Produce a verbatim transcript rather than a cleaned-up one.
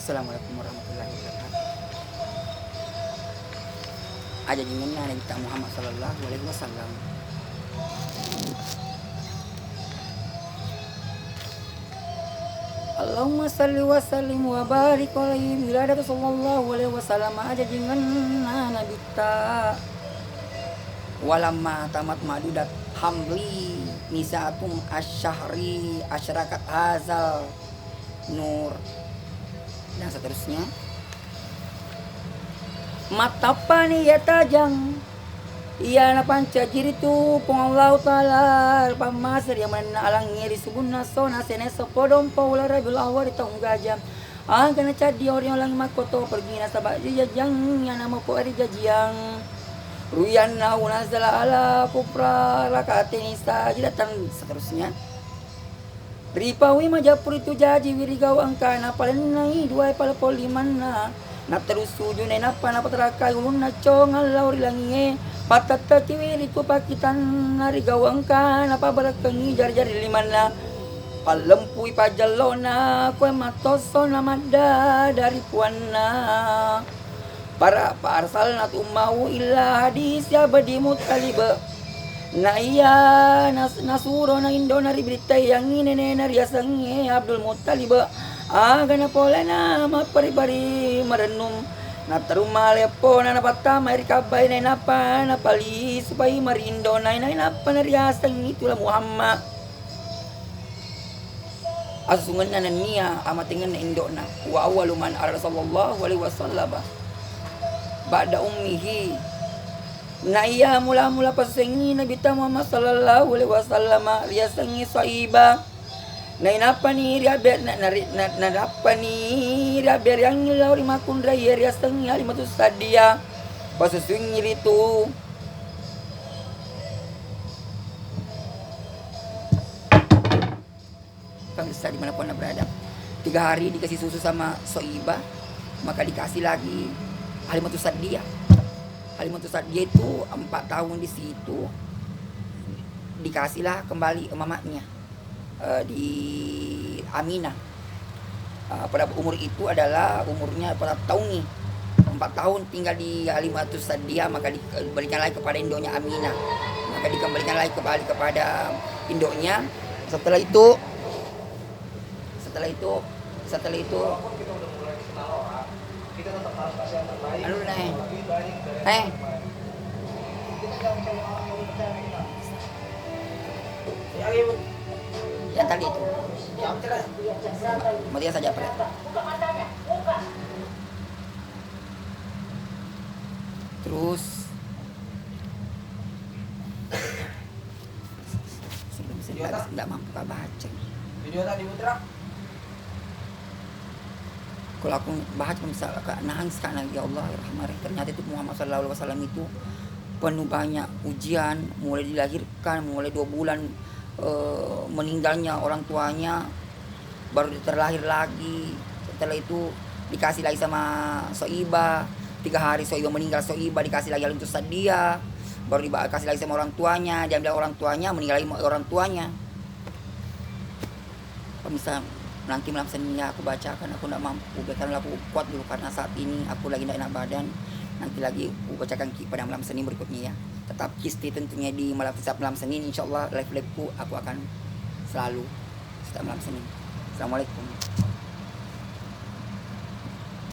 Assalamualaikum warahmatullahi wabarakatuh. Ajajingenna Nabitta Muhammad sallallahu alaihi wasallam. Allahumma salli wa sallim wa barik alaihi, wiladatu sallallahu alaihi wasallam, ajajingenna Nabitta. Walamma tamat madudat hamli nisa'atun asyahri asyrakat hazal nur, dan seterusnya. Mattappani iya tajang, iya napancaji ritu Puang Allahu Ta'ala, pammaseri manenna alangnge ri subunna sona senesa podong paula Rabiul Awal ri taung gajah. Aga nacaddi oriong langi makkoto pergi nasaba ri jajiang iya namo ko ri jajiang. Ruyanna unazala ala kufra rakateni sajidatan seterusnya. Ripaui majeppu ritu jaji wirigau engkana palennai duae pale pole limanna. Natterus sujune nappa napatarakai ulunna congang lao ri langie. Pattettekiwi ritu pakkitanna rigau engkana pabarekkengi jari-jari limanna. Pallempui pajjellona koe mattosso namadda dari puanna. Para, fa arsalna tu ummahu illa hadis ya Abdi Muttalib. Na iya nas-, nasuro na indona ribirittaiyangngi nenena riasengnge Abdul Muttalib. Aga napolena mappari-pari marennung. Naterumma leppona napattamai ri kabbai nainappa napali supai mari indona nainappa nariasengngi tula Muhammad. Assusungenna nennia amatengenna indo'na. Wa awwalu man arada sallallahu alaihi wasallam ba'da ummihi. Na iya mula-mula passengngi Nabitta Muhammad sallallahu alaihi wasallam riasengngi Saibah. Nainappani riabe-, na-, nari-, na-, narappani riabereangngi lao ri makkunraie riasengngi Halimatus Sa'diyah. Pasusuingngi ritu. Pemirsa dimanapun Anda berada, tiga hari dikasih susu sama Soibah, maka dikasih lagi Halimatus Sa'diyah. Halimatus Sa'diyah itu empat tahun di situ, dikasihlah kembali mamaknya, eh, di Aminah. Eh, pada umur itu adalah umurnya empat tahun nih. Empat tahun tinggal di Halimatus Sa'diyah, maka dikembalikan lagi kepada induknya Aminah. Maka dikembalikan lagi kembali kepada induknya. Setelah itu, setelah itu, setelah itu, anu, Neng. Eh. Yang tadi itu. Mau dia saja, Pak. Terus, nggak, nggak mampu kak baca. Kalau aku baca, misal, kak, nangis, kak, nangis, "Ya Allah, ya Rahman, ya Rahim." Ternyata itu Muhammad sallallahu alaihi wasallam itu penuh banyak ujian, mulai dilahirkan, mulai dua bulan, eh, meninggalnya orang tuanya, baru dia terlahir lagi. Setelah itu dikasih lagi sama Soibah. Tiga hari Soibah meninggal, Soibah dikasih lagi Halimatus Sa'diyah. Baru dikasih lagi sama orang tuanya, diambil orang tuanya, meninggal lagi orang tuanya. Kalau misal nanti malam Senin ya aku bacakan, aku ndak mampu, biarkanlah aku kuat dulu karena saat ini aku lagi ndak enak badan. Nanti lagi aku bacakan ki pada malam Senin berikutnya ya. Tetap ki stay tentunya di malam, setiap malam Senin, insyaallah live-liveku aku akan selalu setiap malam Senin. Assalamualaikum.